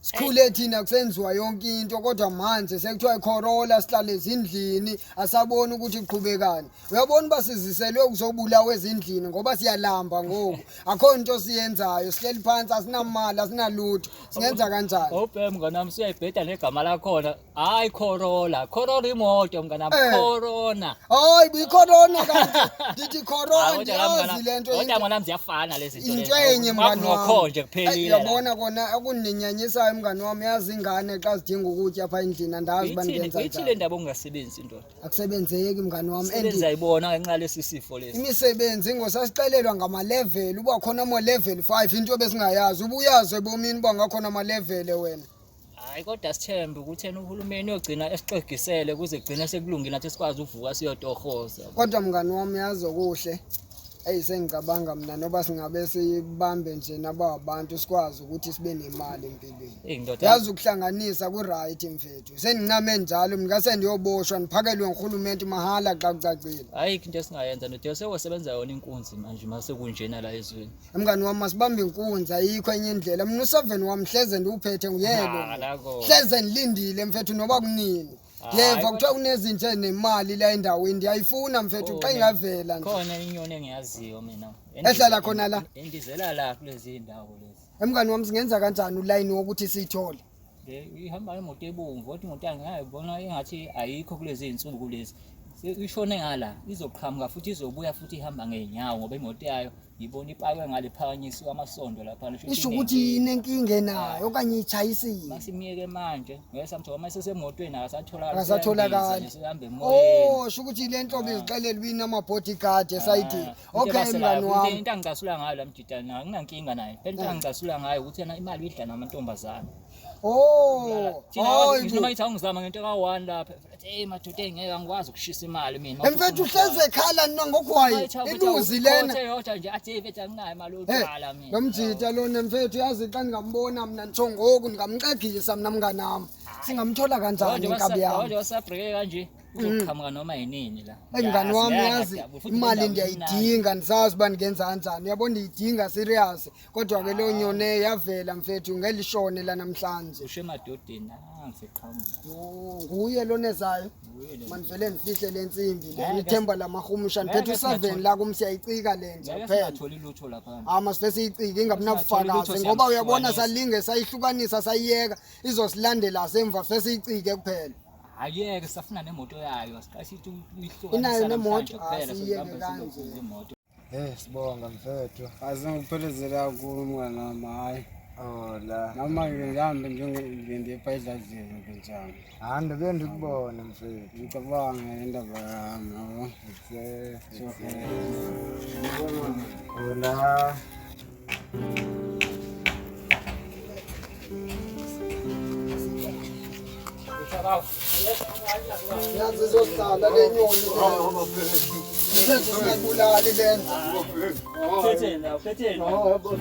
Sikhule thina kusenziwa yonke into kodwa manje sekuthiwa iCorolla sihlale ezindlini asaboni ukuthi iqhubekani. Uyabona uba siziselwe ukuzobulawa ezindlini ngoba siyalamba ngoku. Akho nto siyenzayo, sihleli phansi asinamali, asinalutho. Singenza kanjani? Awubheke mngani wami siyayibheda negama lakhona. Hayi Corolla, Corolla imoto mngani wami, Eh. Corona. Hayi buyicorona kanti ndithi corona Hayi, kodwa la ndiyazi mngani- le nto Kodwa into- mngani wami ziyafana lezi zinto. into lezi. enye mngani wami. Makunokho nje Eyi, kuphelile. la. uyabona kona okundinyanyisisayo mngani wami yazi ingane xa zidinga ukutya apha endlini andazi uba Ithini ndingenza ithini le njani ndaba okungasebenzi ndoda? akusebenzeki mngani wami and Sebenza ayibona ngenxa lesi sifo lesi. imisebenzi ngosasixelelwa ngama-level uba khona ama-level 5 into ebesingayazi uba uyazi ebomini uba ngakhona ama-level wena Hayi kodwa sithembe ukuthi yena uhulumeni uyogcina esixegisele kuze kugcine sekulungile nathi sikwazi ukuvuka siyotohoza. kodwa mngani wami yazi okuhle eyi sengicabanga mna noba singabe sibambe nje nabawabantu sikwazi ukuthi sibe nemali empilweni Eyi ndoda. yazi ukuhlanganisa ku-right mfethu sendincame njalo mna sendiyoboshwa ndiphakelwe ngurhulumente mahala xa kucacile Ayikho into esingayenza ndoda sewosebenza yona inkunzi manje mase kunjena la ezweni. mngani wami masibambe inkunzi ayikho enye indlela mna u-seven wami hleze ndiwuphethe nguyelo Ah, lako. hleze ndilindile mfethu noba kunini Hayi, ndiyeva kodwa- kuthiwa kunezinje nemali la endaweni ndiyayifuna mfethu xa Khona- ingavela nje Khona inyoni engiyaziyo mina. Ehlala khona la? Endizela la kulezi ndawo lezi. Emngani wami singenza kanjani ulayini wokuthi siyithole? Le ihamba imoto ebomvu kodwa imoto angiyibona engathi ayikho kulezi zinsuku lezi. Ishone ngala izoqhamuka futhi izobuya futhi ihamba ngeenyawo ngoba imoto yayo Ngibona ipakwe ngale phakanyiswe amasondo lapha. Isho ukuthi inenkinga enayo okanye ichayisile. Masimyeke manje. Ngeke samthola uma sesemotweni akasatholakali. Akasatholakali. Sihamba emoyeni. Oh, sho ukuthi le nhlobo izixelele uba inama-bodyguard esayidini. Okay mngani wami. Into angicasula ngayo la mjita na anginankinga naye. Phela into angicasula ngayo ukuthi yena imali uyidla namantombazane. Oh, Thina hayi ngisho bo. noma ithi awungizama ngento ka-one lapha. Hey madoda engeke angikwazi ukushisa imali mina. Mfethu uhleze ekhala nina ngogwayi. Iluzi lena. Eyodwa nje athi mfethu anginayo imali Hey, yotshwala mina. lo mjita lona mfethu yazi xa ndingambona mna nditsho ngoku ndingamxegisa mna mnganam. Singamthola kanjani inkabi yam? Nje wasabhreke kanje uzoqhamuka noma yinini la. Eyi mngani wami yazi Ngiyajabula, futhi imali le ndawo imnandi. ndiyayidinga ndisazi uba ndingenza kanjani. Uyabo ndiyidinga serious. Kodwa ke loo nyoni yavela mfethu ngelishone lanamhlanje. Usho emadodeni nansi eqhamuka. Yho, nguye lonezayo. Nguye lo. Mandivele ndifihle le ntsimbi le Ngeke ithemba lamarhumsha ndiphethe Ngeke u-seven singatholi- la kum siyayicika le nja Ngeke kuphela. singatholi lutho lapha. Ah masive siyicike ingabi Singatholi lutho, nabufakazi ngoba uyabona siyamhlukanisa. salinge sayihlukanisa sayiyeka izosilandela semva sive siyicike kuphela. Ayeke safuna nemoto yayo asiqale sithi uyihlukanisa Inayo nemoto? namhlanje kuphela, Ah, siyiyeke sokuhamba kanje. sizobuza imoto. Hey sibonga mfethu. Asengikuphelezela kakhulu mngani wami hhayi. Oh la. Noma ke ngihambe njengendipha edladleni mfethu. Hayi ndobe ndikubone mfethu. Ngicabanga indaba yami yabo. Hola. Yazi izosihlala le nyoni le. Mfethu singayibulali le nja. Phetheni la, phetheni.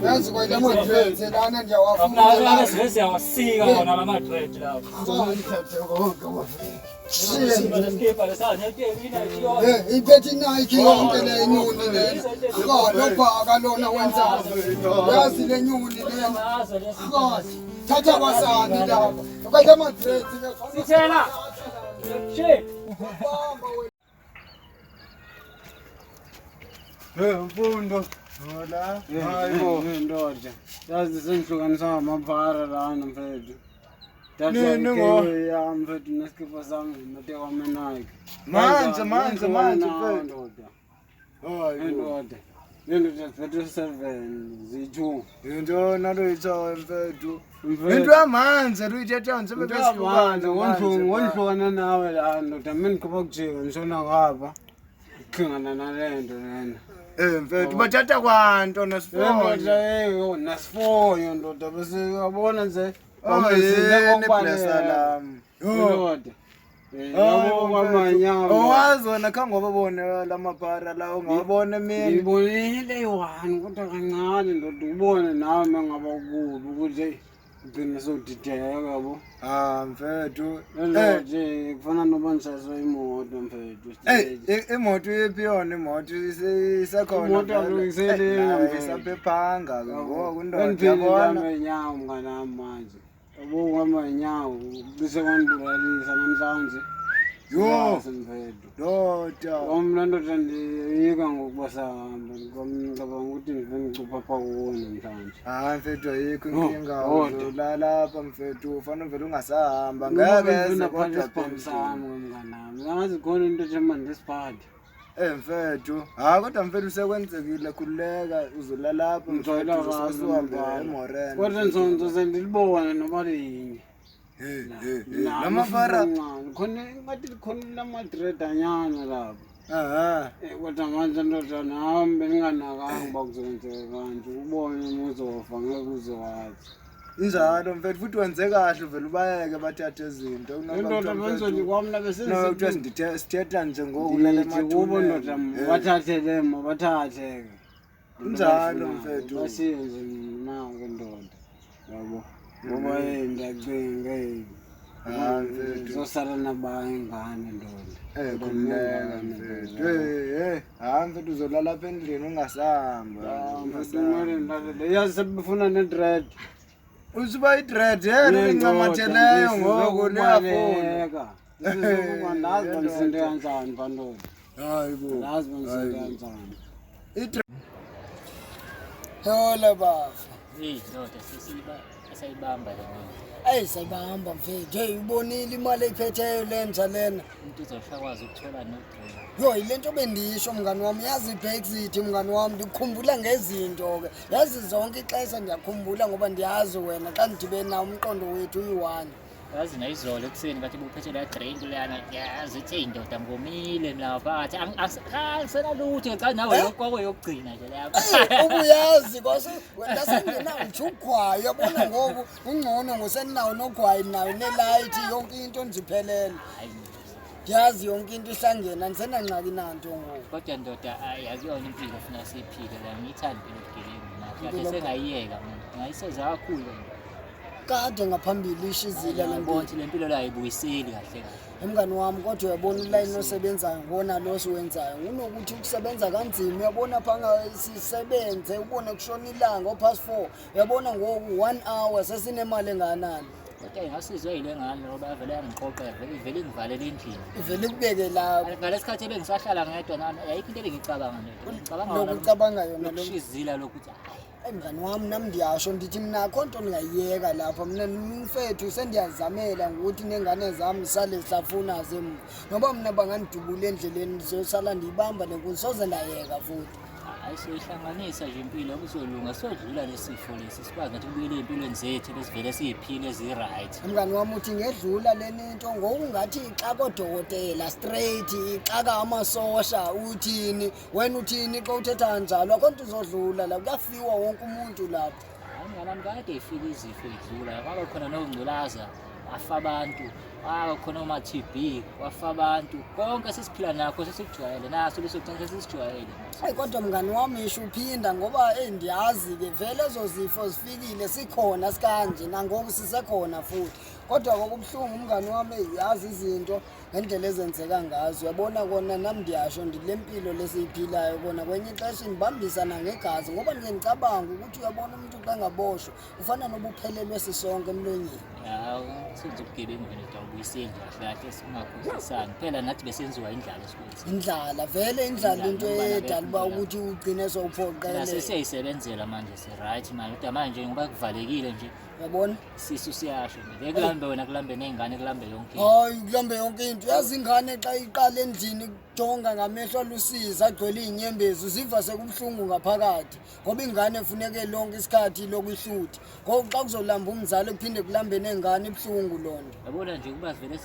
Yazi kwayila madreads lana ndiyawafuna. Laba siyawasika wona la madread lawa. Lesikipa lesa neteki inayo. Eh, iphethe iNike yonke le nyoni lena. Ha, lo bhaka lona wenzani? Yazi le nyoni lena. Ngazo lesi. Ha, thatha kwasani lapha. Kwayila madreads ke. Sithela. Shit. Bamba wena. Hey mfundo. Hola. Hayi bo. Ndoda. Yazi sengihlukaniswa ngamaphara lana mfethu. Nini ngo? Ya mfethu nesikipa sami mateka wami Nike. Manje manje manje mfethu. Ndoda. Hayi bo. Ndoda. Nendoda mfethu 7 ziyi-2. Into naloyithayo mfethu. Mfethu. Into yamanzi luyithetha nje Manje ngonhlukana nawe la ndoda mina ngiqhuba kujika ngishona ngapha. Kuhlangana nale nto lena. Eh mfethu bathatha kwanto Ndoda nesifonyo. hey nasifonyo ndoda bese uyabona nje. Oh yini blessa lami. Yo. Ndoda. Yabo kwamanyama. Owazi wena khange wababone lamabhara lawo ungawabona emini. Ngibonile eyi-one kodwa kancane ndoda ubone nawe uma ngaba kubi ukuthi ugcine sewudideka yabo. Ah mfethu. Ndoda nje kufana noba ngishayiswa imoto mfethu. Eh imoto iphi yona imoto isekhona. Imoto alungiselele, mfethu. Isaphephanga ke ngoku indoda Bendiphile yabona. ndihamba ngenyawo mngani wami manje. Yabo uhamba ngenyawo bese kwandibulalisa namhlanje. Yho. Siyazi mfethu. Ndoda. Mna ndoda ndiyika ngokuba sahamba ngicabanga ukuthi ndive ngicupha pha kuwo namhlanje. Hayi mfethu ayikho inkinga Oh, ndoda. uzolala lapha mfethu ufana uvele ungasahamba ngeke eze kodwa isibhamu sami mngani wami. Angazi khona into ethi manje ndisiphathe. Eh mfethu, hayi kodwa mfethu sekwenzekile khululeka uzolala lapha Ngijwayela mfethu kabi uzosuhambe mfana. emoreni. Kodwa ngisonto ndilibone noma linye. Hey hey hey lamafara khona ngathi khona lamadredanyana lapho. aha Eh, Kodwa manje ndoda nami benginganakanga uba kuzokwenzeka kanje ubone uma uzofa ngeke uze wazi. injalo mfethu futhi wenze kahle uvele ubayeke bathathe izinto Indoda benzothi kwamna kuthiwa sithetha nje ngoku lala Ndithi kubo ndoda emathuneni. bathathe le mabathathe ke. Injalo, mfethu. Basiye nje mina-ke ndoda yabo ngoba hey ndiyacinga hey Ah, mfethu. ngizosala nabayo ingane ndoda. Eh khululeka mfethu. Hey hey hayi mfethu uzolala lapha endlini ungasahamba. Ah, mfethu kumele ndilalele. Yazi sebefuna ne-dread. Usuba i-dread yena lincamatheleyo ngoku liyafuna. Ndazi bandisinde kanjani bandoda. Hayi bo. Ndazi bandisinde kanjani. Hola bafa. Hey ndoda sisiba. Esayibamba le nto. Eyi sayibamba mfethu. Hey ubonile imali eyiphetheyo lenja lena. Umuntu uzoshakwazi ukuthola nodrink. Yho yile nto bendisho mngani wami, yazi iBrexit mngani wami, ndikukhumbula ngezinto ke. Yazi zonke ixesha ndiyakhumbula ngoba ndiyazi wena xa ndidibene nawo umqondo wethu uyi-one. Yazi nayizolo ekuseni kathi buphethe la drink leyana yazi ithe indoda ngomile mina phakathi angisenalutho cha nawe Eh? kwakuyokugcina nje lapho. Eyi, ubuyazi kwase wena sengenawo nje ugwayi uyabona ngoku ungcono ngosenawo nogwayi nayo nelayithi yonke into ndiphelele. Hayi, Ndiyazi yonke into ihlangene andisenangxaki nanto ngoku. Kodwa ndoda ayi akuyona impilo funa siyiphile la ngiyithanda impilo yobugebengu mina. Kahle Impilo- sengayiyeka mina. Ngayiseza kakhulu ndoda. Kade ngaphambili ishizile le Ngiyabona mpilo. ukuthi le mpilo la ayibuyiseli kahle kahle. Mngani wami kodwa uyabona ulayini osebenzayo ngona lo siwenzayo ngunokuthi ukusebenza kanzima uyabona phanga sisebenze ubone kushona ilanga o-past 4 uyabona ngoku 1 hour sesinemali engakanani. Kodwa ngasizwe yile ngane ngoba yavele yangiqoqa yavele ivele ingivalele endlini. Ivele ikubeke lapho. Ngalesi khathi ebengisahlala ngedwa nami ayikho into ebengicabanga nje. Ngicabanga Lokhu ucabanga yona lo. lokushizila lokuthi hayi Eyi mngani wami nami ndiyasho ndithi mna akho nto ndingayiyeka lapha mna mfethu sendiyazamela ngokuthi neengane zam sale zihlafuna zemva noba mna bangandidubula endleleni ndizosala ndiyibamba le nkunzi soze ndayeka futhi. Hayi soyihlanganisa nje impilo kuzolunga sodlula lesifo lesi sikwazi nathi kubuyele ey'mpilweni zethu lesivele siyiphile ezi-right. Mngani wami uthi ngedlula lena into ngokungathi ixaka odokotela straight ixaka amasosha uthini wena uthini xa uthetha njalo akho nto izodlula la kuyafiwa wonke umuntu lapha. Hayi mngani wami kade ifika izifo idlula kwaba khona nongculaza kwafa abantu kwaba khona oma-T_B kwafa abantu konke sesiphila nakho sesikujwayele naso leso kugcina sesisijwayele. Eyi kodwa mngani wami isho uphinda ngoba eyi ndiyazi-ke vele ezo zifo zifikile sikhona sikanje nangoku sisekhona futhi kodwa kokubuhlungu umngani wami eyi uyazi izinto ngendlela ezenzeka ngazo uyabona kona nami ndiyasho ndithi le mpilo lesiyiphilayo kona kwenye ixesha indibambisa nangegazi ngoba ndike ndicabanga ukuthi uyabona umuntu xa engaboshwa ufana noba uphelelwe sisonke emlonyeni. Hawu senza ubugebengu vele awubuyiseli kahle kahle singakhohlisani phela nathi besenziwa indlala esikoleni. Indlala vele indlala into edala uba ukuthi ugcine Thina sowuphoqeleka. sesiyayisebenzela manje si-right manje kodwa manje ngoba kuvalekile nje Uyabona? isisu siyasho nje ngeke kulambe wena kulambe ney'ngane kulambe yonke into. Hayi kulambe yonke into yazi ingane xa iqala endlini kujonga ngamehlo alusizi agcwele iy'nyembezi uziva sekubuhlungu ngaphakathi ngoba ingane funeke lonke isikhathi lokuhlutha ngoku xa kuzolamba umzali kuphinde kulambe nengane ibuhlungu loo nto. Yabona nje ukuba vele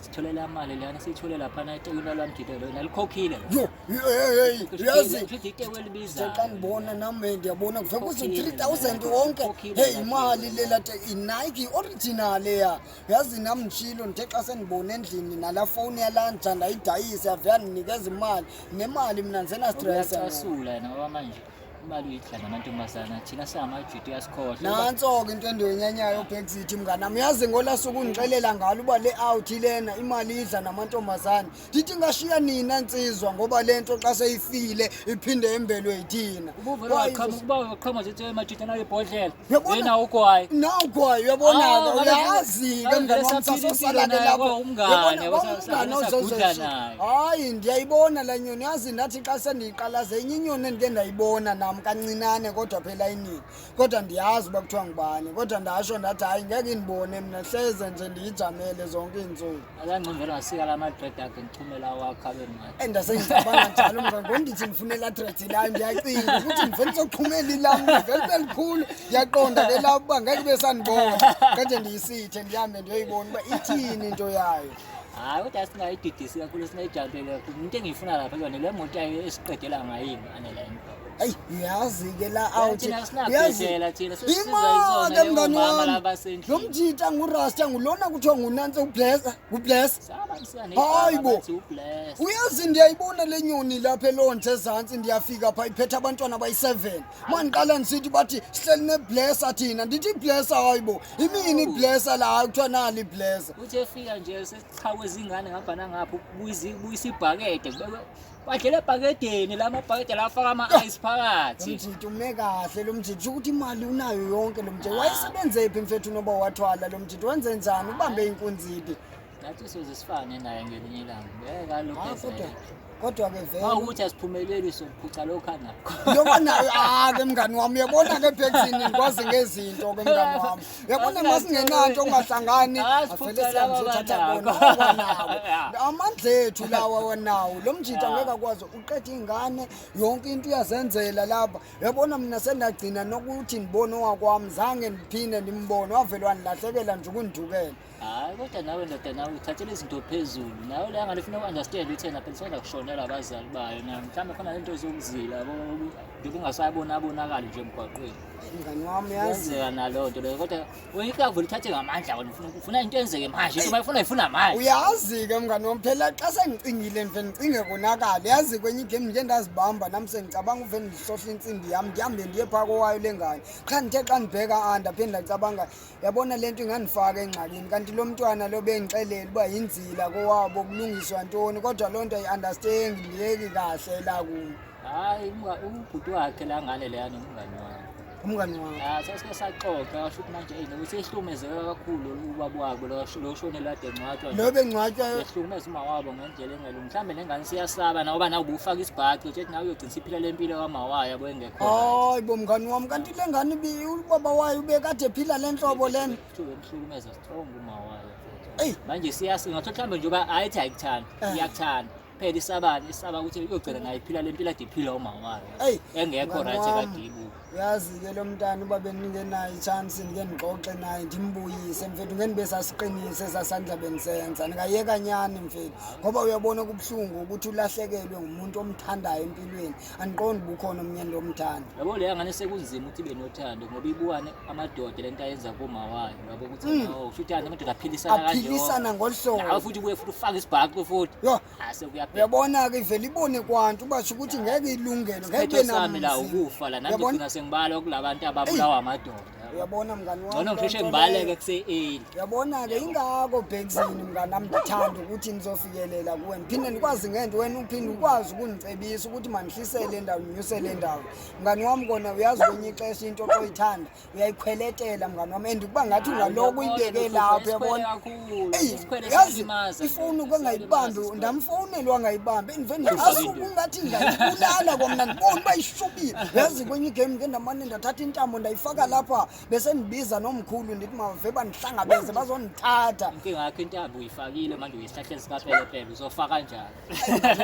sitholela imali leyana siyithole laphana etekweni lalwamjita lona likhokhile. Yho hey uyazi Kusho iteko elibizayo. xa ndibona nam ndiyabona kuve kuze Ukhokhile, 3000 wonke ukhokhile heyi lapho. imali lela iNike i-original leya uyazi nam nditshilo ndithe xa sendibone endlini nalaa fowuni yalaa nja ndayidayisa yave yandinikeza imali nemali mna ndisenastress ngoku. Uyacasula yena ngoba manje imali uyidla namantombazana thina singamajita uyasikhohlwa. Nantso-ke into endiyonyanyayo Brexit mnganam uyazi ngolaa suku undixelela ngalo uba le out lena imali idla namantombazana ndithi ngashiya nina ntsizwa ngoba le nto xa seyifile iphinde yembelwe yithina. Ubuvele waqhamuka uba uyaqhamuka nje majita nayo ibhodlela. Uyabona? Yena ugwayi. Nawugwayi uyabona-ke Ah, uyazi-ke ngavele mngani wami saphila sasosala ke impilo naye, lapho. kwawumngane, Uyabona, kwasa- kwawumngane sagudla ozozo- naye. Hayi ndiyayibona laa nyoni yazi ndathi xa sendiyiqalaze enye inyoni endike ndayibona nam kancinane kodwa phela inini kodwa ndiyazi uba kuthiwa ngubani kodwa ndasho ndathi hayi ngeke indibone mna hleze nje ndiyijamele zonke iintsuku. Akangcomvela ngasika la madred akhe ngichumela awakhe abe made. Endasendicabanga njalo mngani ngondithi ndifune laa dread layo ndiyacinga ukuthi ndivele ndizoxhumela ilam ndivele libe likhulu ndiyaqonda ke lapho uba ngeke ube sandibona kade ndiyisithe ndihambe ndiyoyibona uba ithini into yayo. Hayi kodwa singayididisi kakhulu singayijampele kakhulu. Into engiyifuna lapha kuyona le moto yayo esiqedela ngayo iy'ngane la emva. Eyi uyazi ke laa out Thina uyazi asinabhedlela thina sesisiza imake yizona mngani omama wami labasendlini. lo mjita ngurasta ngulona kuthiwa ngunantsi ublessa ngublessa Sabambisana Hayi negama bo. bathi uBless. Uyazi ndiyayibona le nyoni lapha elonje ezantsi ndiyafika phaa iphethe abantwana abayi-7 mandiqala ndisithi bathi sihleli neblessa thina ndithi iblessa hayi bo imini iblessa la hayi kuthiwa nali iblessa. Uthi efika nje sesiqhawe izingane ngapha nangapha ubuyisa ibhakede kubekwe badlela ebhakedeni la mabhakede la afaka ama-ice phakathi. Mjita ume kahle lo mjita sho ukuthi imali unayo yonke lo mjita wayesebenze phi mfethu noba wathwala lo mjita wenze njani ubambe inkunzi phi. Nathi soze sifane naye ngelinye ilanga. Ngeke alokhu Ah, kodwa ezele. Kodwa ke vele Mawukuthi asiphumeleli sokuphuca lokho anakho. Lokho nayo ah ke mngani wami uyabona ke Bhekzini ngikwazi ngezinto ke mngani wami. Uyabona masingenanto ongahlangani avele siyamthatha kona okwanawo. Amandla ethu lawa wanawo. Lo mjita ngeke akwazi uqeda ingane yonke into uyazenzela lapha. Uyabona mina sendagcina nokuthi ngibone owakwami zange ngiphinde ndimbone wavele wandilahlekela nje ukundukela. Hayi kodwa nawe ndoda nawe uthathela izinto phezulu. Nawe le ngane ufuna uku-understand ukuthi yena phela usanda kushonela abazali bayo na mhlawumbe khona lento zokuzila yabo njengoba ungasayibona abonakali nje emgwaqweni. Mngani wami yazi. Yenzeka naloo nto leyo kodwa wena ikavele uthathe ngamandla wena ufuna into enzeke manje into ufuna ifuna manje. Uyazi-ke mngani wami phela xa sengicingile ndive ndicinge konakala yazi kwenye igame ndike ndazibamba nami sengicabanga uve ndihlohla intsimbi yami ndihambe ndiye phaa kowayo le ngane qha ndithe xa ndibheka a ndaphinde ndacabanga Yabona lento ingandifaka engxakini kanti lo mntwana lo bengixelela uba yinzila kowabo kulungiswa ntoni kodwa loo nto ayi-understand ndiyeki kahle la kum. Hayi ubhuti wakhe la ngane leyana umngani wami. Umngani wakhe. Ah sasike saxoxa washo ukuthi manje eyi nokuthi ehlumezeke kakhulu ubaba wabo lo lo shone lade engcwatshwa. Lo bengcwatshwa ehlukumeza uma wabo ngendlela engelungi. Mhlambe lengane siyasaba nawe nawe ubufaka isibhaxu uthi nawe uyogcina siphila lempilo kamawaya yabo engekho. Hayi bo mngani wami kanti le ngane ubaba wayo ubekade ephila le nhlobo lena. Kuthiwa bemhlukumeza strong umawayo. Eyi manje siyasi ngathola mhlawumbe njengoba ayithi ayikuthanda eh. iyakuthanda phela isabani isaba ukuthi iyogcina nayo iphila lempilo ade iphila uma wayo engekho right ekade ibuka. Uyazi-ke lo mntana uba bendingenayo itshansi ndike ndixoxe naye ndimbuyise mfethu ngendibe sasiqinise esasandla bendisenza ndingayeka nyani mfethu ngoba uyabona kubuhlungu ukuthi ulahlekelwe ngumuntu omthandayo empilweni andiqondi uba ukhona omnye nto omthanda yabo leya ngane sekunzima ukuthi ibe nothando ngoba ibuwane amadoda le nto ayenza kuma wayo yabo ukuthi no kusho ukuthi amadoda aphilisana kanje aphilisana ngolu hlobo nawe futhi ubuye futhi ufake isibhaxu futhi yho Uyabona-ke ivele ibone kwantu basho ukuthi ngeke ilungelo ngeke ibe sami la ukufa la nami ngigcina sengibalwa kulabantu ababulawa amadoda. Uyabona mngani wami. Ngcono ngisheshe ngibaleke kuse-early. Uyabona-ke ingakho Bhekzini mngani wami ngithanda ukuthi nizofikelela kuwe ngiphinde ndikwazi ngento wena uphinde ukwazi ukundicebisa ukuthi mandihlisele endawo ndinyusele endawo. Mngani wami kona uyazi kwenye ixesha into oyithanda uyayikhweletela mngani wami and kuba ngathi ungaloku uyibeke lapho uyabona eyi yazi ifowuni kwengayibambi ndamfowunela wangayibambi endiveni asuke ungathi ndayibulala kwamna ndibona uba ishubile yazi kwenye igame ke ndamane ndathatha intamo ndayifaka lapha besendibiza nomkhulu ndithi mave bandihlangabeze bazondithatha inkinga yakho intambo uyifakile manje uyisihlahleni sikapelepele uzofaka kanjani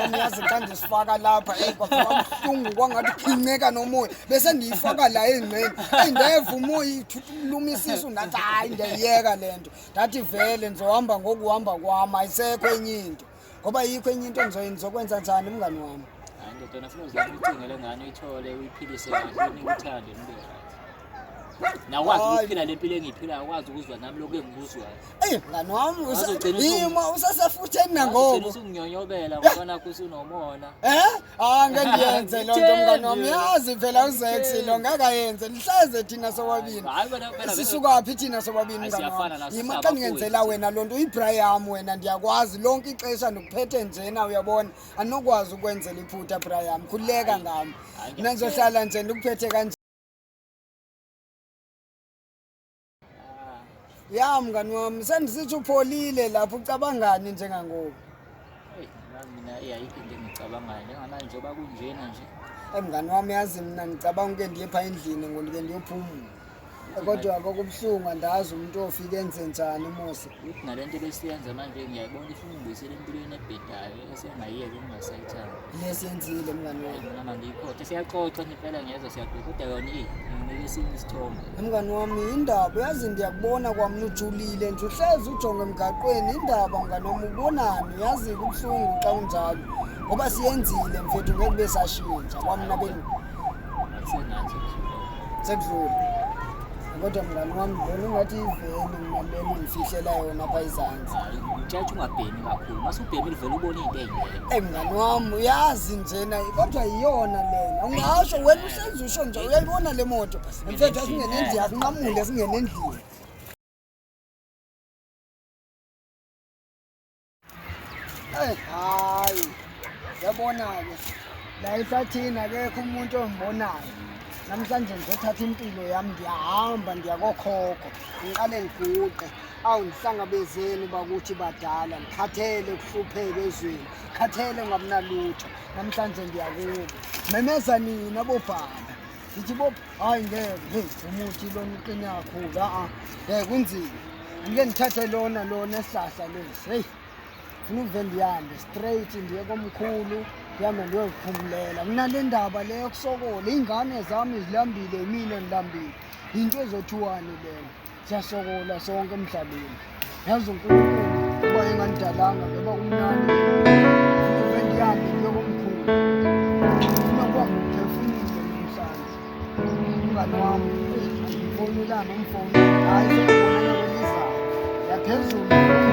Ngiyazi xa ndisifaka lapha eyi kwabuhlungu kwangathi khinceka nomoya bese ndiyifaka la engceni eyi ndeva umoya ithutuluma isisu ndathi hayi ndiyayiyeka le nto ndathi vele ndizohamba ngokuhamba kwam ayisekho enye into ngoba yikho enye into ndizokwenza njani mngani wami hayi ndodana funa uzame ucinge le ngane uyithole uyiphilise kahle unike uthando nibe right Nawukwazi ukuphila le mpilo engiyiphilayo ukwazi ukuzwa nami lokhu engikuzwayo. Eyi mngani wami yima usasefutheni nangoku. Usunyonyobela ngoba nakho usunomona. Eh? Ah ngeke ndiyenze loo nto mngani wami. Yazi phela uZex lo ngeke ayenze. Lihleze thina sobabili. Sisukaphi thina sobabili mngani wami? Yima xa ndingenzela wena loo nto uyibra yam wena ndiyakwazi lonke ixesha ndikuphethe njena uyabona. Andinokwazi ukwenzela iphutha bra yam. Khululeka ngam. Mna ndizohlala nje ndikuphethe kanje. Ya mngani wami sendisithi upholile lapho ucabangani njengangoku? Hey, mina ayikho into engicabangayo njengamanje njengoba kunjena nje. Hey mngani wami yazi mina ngicabanga uke ndiye pha endlini ngolike ndiyophumula. Kodwa kokubuhlungu andazi umuntu ofike enze njani Musa. Ukuthi nalento ebesiyenza manje ngiyayibona ifuna ungibuyisela empilweni ebhedayo esengayiyeka engingasayithandi. Lesiyenzile mngani wami. Mina mangiyikhothe siyaxoxa nje impela ngiyezwa siyaxoxa kodwa yona iyi nginika esinye isithombe. Mngani wami indaba uyazi ndiyakubona kwamna ujulile nje uhlezi ujonge emgaqweni indaba mngani wami ubonani uyazi kubuhlungu xa unjalo ngoba siyenzile mfethu ngeke kube sashintsha kwamna beni Akusenathi sekudlule kodwa mngani wami ngibona ungathi iveni mina lena ungifihlela yona pha izansi Ngitshela ungabhemi kakhulu. Mase ubhemile vele ubone into engekho. Ey mngani wami uyazi njena kodwa yiyona lena ungasho wena uhlezi usho nje uyayibona le moto mfethu asingene endlini asinqamule singene endlini Ey hayi yabona-ke la ehlathini akekho umuntu ongibonayo. Namhlanje ngizothatha impilo yami ndiyahamba ndiya kokhokho. Ngiqale ngiguqe. Awu ndihlangabezeni bakuthi badala, ngikhathele kuhlupheka ezweni. Khathele ngabunalutho. Namhlanje ndiya kubo. Memeza nina bobhala. Ngithi bo hayi ngeke, hey umuthi lona uqine kakhulu. A-a, ngeke kunzima. Angike ngithathe lona lona esihlahla lesi. Hey. Funa uve ndihambe straight ndiye komkhulu ndihambe ndiyoziphumulela. Mina le ndaba le yokusokola iy'ngane zami zilambile yimina ngilambile. Yinto ezothiwani lena? Siyasokola sonke emhlabeni. Yazi uNkulunkulu uba engandidalanga ngoba kumnandi. Funa uve ndihambe ndiye komkhulu. Funa kuhambe ukuphefumule namhlanje. Umngani wami eyi, angimfonelanga umfonela. Hhayi sengibonana kwelizayo. Yaphezulu.